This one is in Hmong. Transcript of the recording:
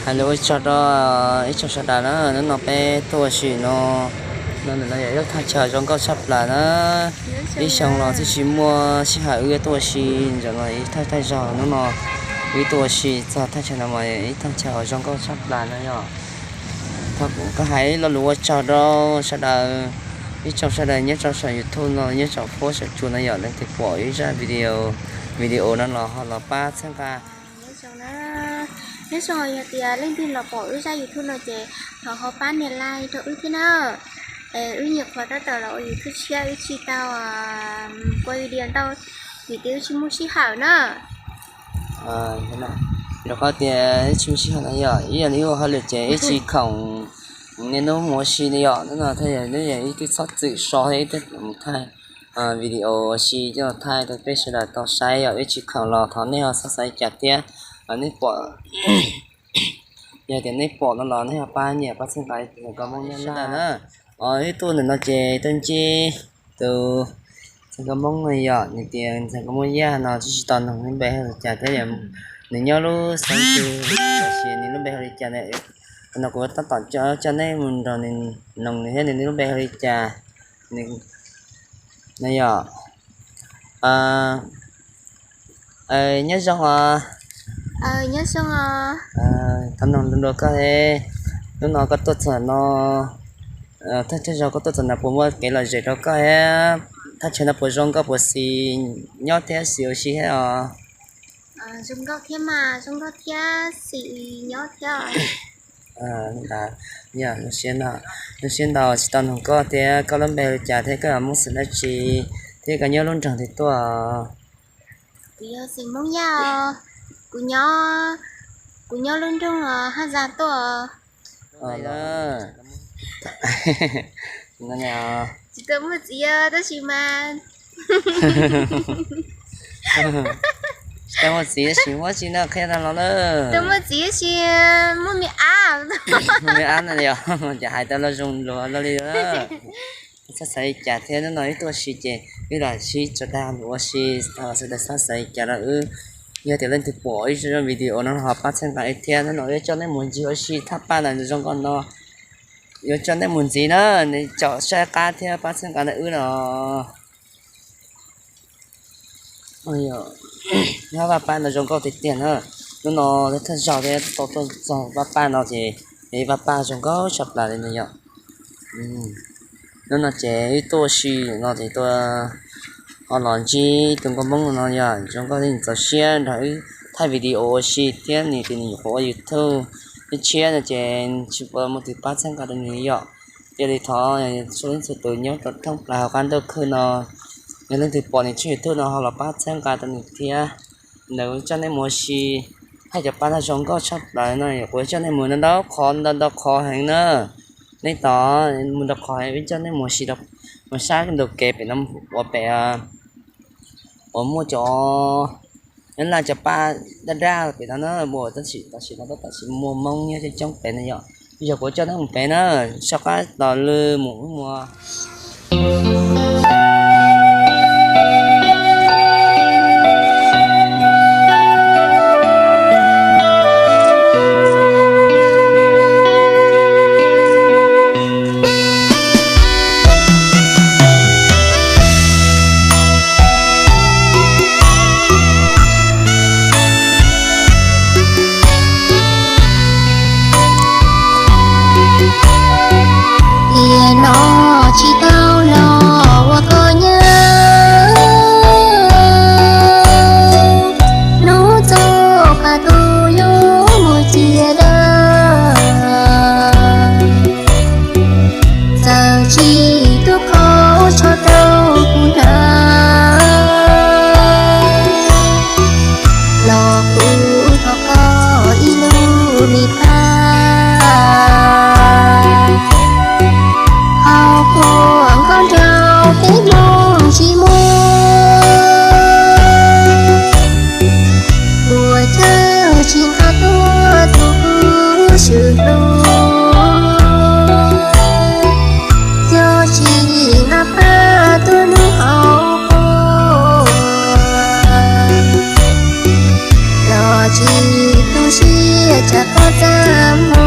Hais lus ua tsaug rau ib tsoom sawv daws na, hnub no peb tuaj ua si no, no ntawm no yog ib lub thaj chaw zoo nkauj tshaj plaws na. Ib xyoo los twb tsis muaj sij hawm wb yuav tuaj ua si, ntawm no ib thaj thaj zaug hnub no wb tuaj ua si txog thaj chaw no mas ib thaj chaw uas zoo nkauj tshaj plaws no yog. Thov kuv hais ib lo lus ua tsaug rau sawv daws, ib tsoom sawv daws nyob rau saum YouTube no, nyob saum huab saum cua no yog leej twg pom ib zaj video, video no los ho los pab txhawb nqa. Nyob zoo, yog tias leej twg los pom wb zaj YouTube no ces thov ho pab nias like rau wb thiab na. Es wb nyuam qhuav tab tom los ua YouTube tshiab, wb tsis tau ua video ntau vim tias wb tsis muaj sij hawm na. Rau qhov tias wb tsis muaj sij hawm no yog ib yam li ua hauj lwm ces wb tsis khoom niaj hnub mus ua si no yom, hnub no thiaj yog wb yog ib tug txhob txwm so thiab ib tug thaij video ua si coj thaij rau peb sawv daws tau saib yom, wb tsis khoom los thov nej ho txhob xav li cas thiab. Nej pom, yog tias nej pom no los nej ho pab nias pab txhawb nqa tus ntxhais nkauj Hmoob Yaj Laj na. Wb tuaj ntawm no ces tuaj ntsib tus ntxhais nkauj Hmoob no yom, nws tias ntxhais nkauj Hmoob Yaj no tsis tau noog nws lub npe hu li cas thiab, nws nyob lub xeev twg, tiam sis nws lub npe hu li cas na. Qhov no kuv tab tom coj nej mus nrog nws noog nws thiab nws lub npe hu li cas. No yom, nyob zoo os. Thov noog dua koj, hnub no koj tuaj txog no, thawj thawj zaug koj tuaj txog no puas muaj kev lom zem rau koj thiab? Thaj chaw no puas zoo nkauj, puas xis nyob thiab xis ua si thiab os? Zoo nkauj thiab mas, zoo nkauj thiab xis nyob thiab. Yog lub siab ntau tsis tau noog koj thiab, koj lub npe hu li cas thiab koj yog Hmoob xeem dab tsi thiab koj nyob lub nroog twg tuaj? Kuv yog xeem Hmoob Yaj os, kuv nyob, kuv nyob lub nroog Haj Zas tuaj. Tsis tau muaj txiv tab sis mas, tsis tau muaj txiv tab sis muaj tsi no qhia tau los na. Tau muaj txiv tab sis muaj me ab. Me ab no yog, ces hais tau los zoo luag li. Txhob xav li cas thiab, hnub no wb tuaj ua si ces wb los sib tso dag lus ua si, thov sawv daws txhob xav li cas rau wb. Yog tias leej twg pom ib video no ho pab txhawb nqa wb thiab, hnub no wb yuav coj nej mus ncig ua si thaj paj ntawm zoo nkauj no, yuav coj nej mus ntxiv na, nej caum saib qab thiab pab txhawb nqa wb no. Nyob vaj paj no zoo nkauj tiag tiag na. Hnub no thawj zaug thiab tau tuaj txog vaj paj no ces vaj paj zoo nkauj tshaj plaws li no yom. Hnub no ces wb tuaj ua si no ces tuaj ho los ntsib tus nkauj Hmoob no yog zoo nkauj thiab nws txaus siab nrog wb thaij video ua si thiab nws tias nws nyuam qhuav ua YouTube ib tshiab no ces tsis muaj tus pab txhawb nqa rau nws yom. Cia li thov txhua leej txhua tus nyob rau thoob plaws hauv qab ntuj khwb no, yog leej twg pom nws tshooj YouTube no ho los pab txhawb nqa rau nws thiab. Ntawd coj nej mus ua si, thaij cov paj no zoo nkauj tshaj plaws no, kuv coj nej mus ntau ntau qhov ntau ntau qhov heev na. Nej tos mus ntau qhov heev, coj nej mus ua si rau mus sab ntug kev pem no uas pem uas muaj cov, nyob laj cov paj daj daj pem no na, tab sis tam sim no tab tom tsis muaj Hmoob nyob coob coob pem no yom. Yog kuv coj nej mus pem na, soj qab tos lw mus wb mus. Tiam no tsis tau los ua koj nyab, hnub txoj qab tus yuav mus cia dab. Txawm tsis tuaj kho tsho rau kuv hnav, los kuv thov koj ib lub me phaj. Qhov kuv nkauj nraug peb hmoob tsis muaj, kuv caw tsis nqa tuaj tus swm hlub. Yog tsis nqa paj tuaj hnub hauv qhua, los tsis tu siab Tshav kub txaj muag